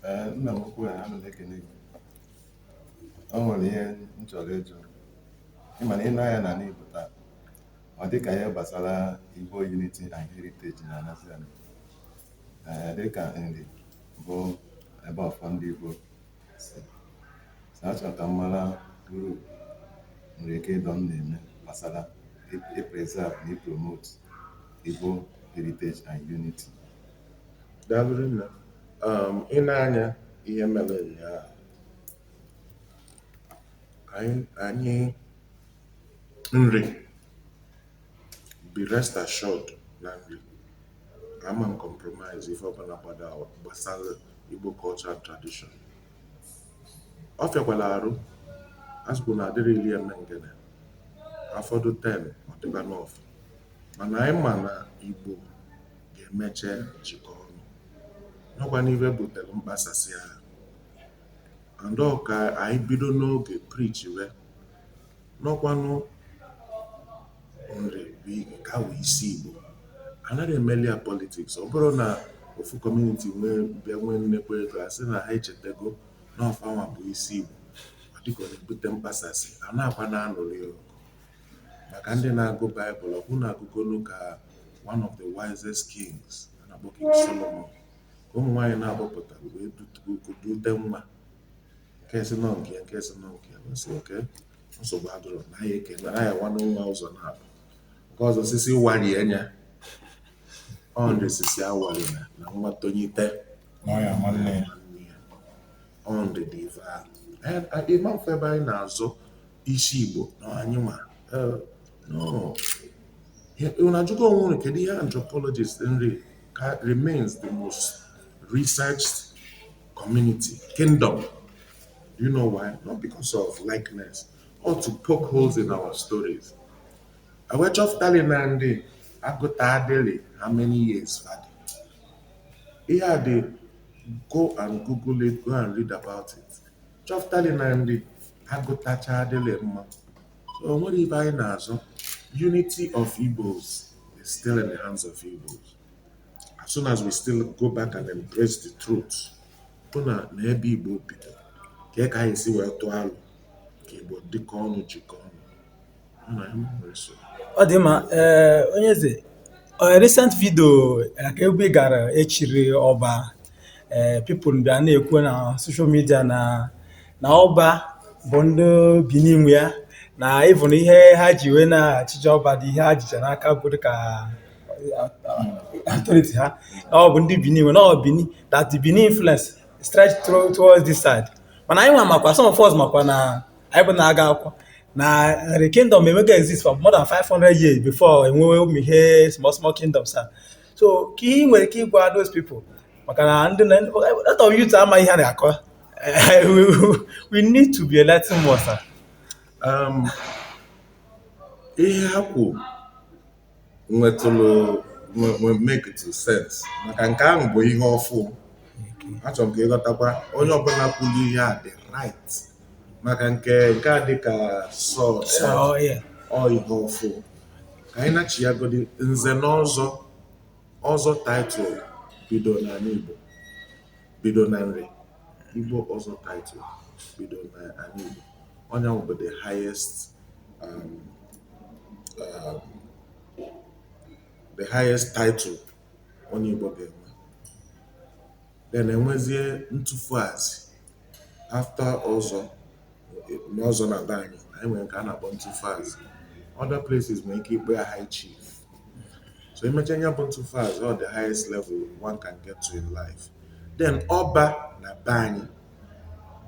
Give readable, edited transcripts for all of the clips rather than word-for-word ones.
Ee, nna m ukwu, ana m ekele gị. O nwere ihe m chọrọ ịjụ. Ị ma na ị na-anya n'ala Igbo taa, ọ dịka ihe gbasara Igbo unity and heritage na-anasị anyị. Ee, dịka Nri bụ ebe ọfọ ndị Igbo si. So achọrọ ka m mara uru Nri Kingdom na-eme gbasara i-preserve na i-promote Igbo heritage and unity. Daalụ rinne. Ị na-anya ihe mere ụnyaahụ, anyị Nri, be rest assured na Nri ama m compromise ife ọbụla gbasara Igbo culture and tradition. Ọ fịakwala arụ asịkwu na adịrị iri eme ngene afọdụ 10 ọ dịba n'ọfụ, mana anyị ma na Igbo ga-emeche jikọ ọnụ nọkwa n'ife butere mkpasasị ahụ, and ọ ka anyị bido n'oge preach we nọkwanụ. Nri bụ ka wee isi Igbo anaghị emeli ya politics. Ọ bụrụ na ofu community nwee bịa nwee nnekwu ego, asị na ha echetego na ọfanwa bụ isi Igbo, ọ dịka ọ na-ebute mkpasasị. A na-akwa na-anụrụ ya ọgụ maka ndị na-agụ Baịbụl. Ọkwụ na-agụgolu ka one of the wisest kings a na-akpọ King Solomon, ka ụmụ nwaanyị na-agbapụtara wee dute nwa, nke si nọ nke ya, nke si nọ nke ya, nsị oke nsogbu adịrọ na ya ekene na ya nwanne nwa ụzọ na-abụ nke ọzọ sisi warie nya ọ ndị sisi awari na nwa tonyite. N'ọya nwanne ya. Nwanne ya ọ ndị dị ife ahụ ịma mfe ebe anyị na-azọ isi Igbo na anyị nwa. No. Unu ajụgo onwe unu kedu ihe anthropologist Nri ka remains the most researched community kingdom? Do you know why? Not because of likeness or to poke holes in our stories. Wee chọpụtali na ndị agụta adịrị how many years fadị ihe a dị. Go and Google it, go and read about it. Chọpụtali na ndị agụtacha adịrị mma. So o nwere ibe anyị na-azọ. Unity of Igbos is still in the hands of Igbos. As soon as we still go back and embrace the truth bụ na ebe Igbo bido ka anyị si wee tụọ alụ ka Igbo dịkọ ọnụ, jikọ ọnụ na anyị nwere nsogbu. Ọ dị mma. Ee, onye eze, recent video ka ebe ị gara echiri ọba, ee, people bịa na-ekwu na social media na ọba bụ ndị Benin nwe ya, na even ihe ha ji wee na-achịcha ọba dị ihe ha jicha n'aka bụ dịka authority ha, na ọ bụ ndị Benin nwe, na ọ Benin, that the Benin influence stretch towards this side. Mana anyị nwa makwa, some of us makwa na anyị bụ na-aga akwụkwọ na the kingdom emego exist for more than 500 years before enwewe ụmụ ihe small small kingdoms a. So ka ihe ị nwere ike ịgwa those people, maka na ndị na lot of youth ama ihe a na-akọ. We need to be enlightened more, sir. Ihe ha kwu nwetụrụ make to sense, maka nke ahụ bụ ihe ọfụ. Achọrọ m ka ịghọtakwa onye ọbụla kwuru ihe a dị right, maka nke a dị ka sọ So yeah. Ọ ihe ọfụ ka anyị nachiyagodi nze na ọzọ. Ọzọ title bido n'ala Igbo, bido na Nri. Igbo ọzọ title bido n'ala Igbo. Onye ahụ bụ the highest title onye Igbo ga-enwe. Then enwezie ntụfuazị after ọzọ. N'ọzọ na be anyị, anyị nwere nke a na-akpọ ntụfuazị. Other places nwere ike ikpe ya high chief. So emecha ya bụ ntụfuazị, ọ the highest level one can get to in life. Then ọba na be anyị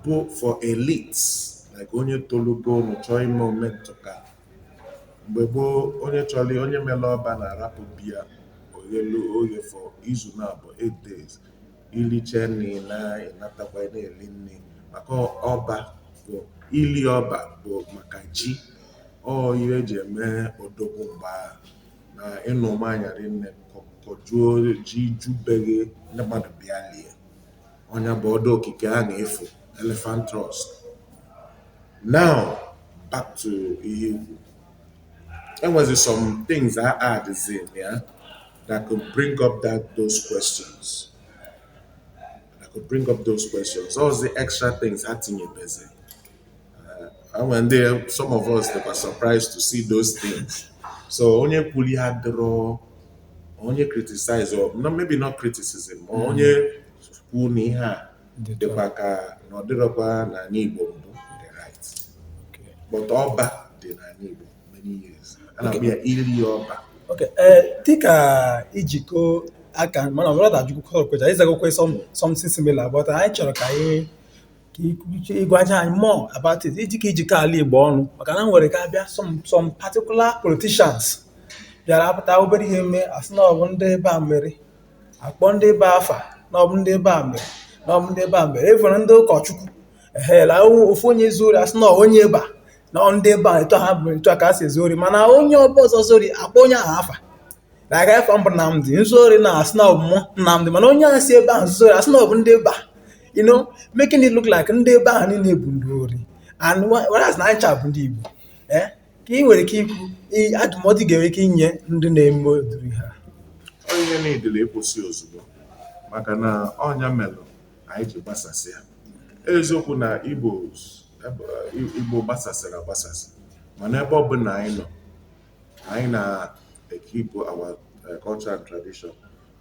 bụ for elites, like onye tolugonu chọọ ime omentụka. Mgbe gboo, onye chọrọ, onye mere ọba na-arapụ biya oghelu oghe for izu na abụọ, 8 days. Iliche nri na ịnatakwa na-eli nri, maka ọba bụ ili. Ọba bụ maka ji, ọ ihe eji eme odogwu mgbe ahụ na ịnụ mmanya rinne, kọjuo ji jubeghị, ndị mmadụ bịa lie. Ọnya bụ ọdụ okike a na-efu elephant tusk. Now back to ihe ikwu, enwezi some things I add in, yeah, that could bring up that those questions. Could bring up those questions, all the extra things ha tinyebezi. And when they, some of us, they were surprised to see those things. So onye kwuli ha dịrọ, onye criticize or no, maybe not criticism, or onye kwu na ihe a dịkwa ka na ọ dịrọkwa n'ala Igbo mbụ, dị right. But ọba dị n'ala Igbo many years. A na-akpọ ya iri ọba. Okay, ee, dịka ijikọ aka mana brother ajụkwukwa kwecha ịzagokwe something similar, but anyị chọrọ ka anyị ka ịgwaja anyị more about it, iji ka ijikọ ala Igbo ọnụ, maka na nwere ka abịa some particular politicians bịara apụta obere ihe mee, asị na ọ bụ ndị ebe a mere, akpọ ndị ebe afa na ọ bụ ndị ebe a mere, na ọ bụ ndị ebe a mere. Even ndị ụkọchukwu ehela ofu onye zuo ori, asị na ọ onye ebe a, na ọ ndị ebe a, etu ha bụ, etu a ka a si ezu ori. Mana onye ọbụla ọzọ zori, akpọ onye ahụ afa na aga efa mbụ Nnamdi nzuori, na asị na ọ bụ mụ Nnamdi. Mana onye ahụ si ebe ahụ zori, asị na ọ bụ ndị ebe a, making it look like ndị ebe ahụ niile bụ ndị ori, and whereas na anyị cha bụ ndị Igbo. Ka ị nwere ike ikwu adụmọdụ ị ga-enwe ike inye ndị na-eme ụdịrị ha? Ọ ihe niile ịkwụsị ozugbo, maka na ọnya melụ anyị ji gbasasị ya. Eziokwu na Igbo Igbo gbasasịrị agbasasị, mana ebe ọ bụla anyị nọ, anyị na-ekeep our culture and tradition.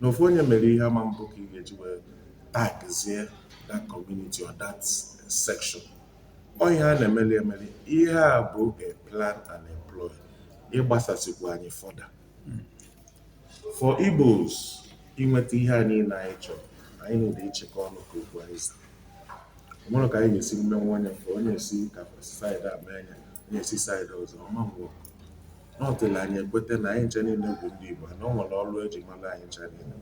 Na ofu onye mere ihe ama mbụ ka ị ga-eji wee tagzie that community or that section. Ọ ihe a na-emeli emeli, ihe a bụ a plan and a ploy ịgbasasịkwa anyị further. For Igbos inweta ihe a niile anyị chọrọ, anyị niile ịchịkọ ọnụ ka okwu anyị zaa. Ọ nwere ka anyị ga-esi mmenwe onye nke onye esi ka side a mee anya, onye esi side ọzọ, ọma nwụọ n'ọtụlụ. Anyị ekweta na anyị ncha niile bụ ndị Igbo, na ọ nwere ọrụ eji mara anyị ncha niile,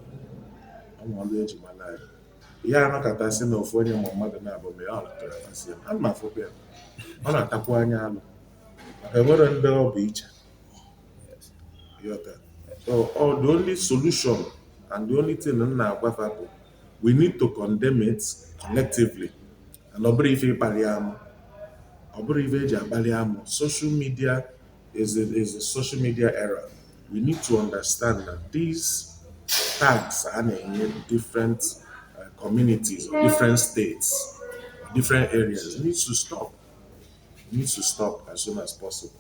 ọ nwere ọrụ eji mara anyị. Ihe anọkọta sị na ofu onye ma mmadụ na-abụ mee ọ tụrụ ya, ana m afụkwa ya, ọ na-atakwu anya alụ, maka enwere ndị ọ bụ iche. Ịghọta? So all the only solution and the only thing m na-agwafa bụ we need to condemn it collectively, and ọ bụrụ ife ịkpali amụ, ọ bụrụ ife eji akpali amụ. Social media is a social media era. We need to understand that these tags a na-enye different communities or different states or different areas needs to stop, needs to stop as soon as possible.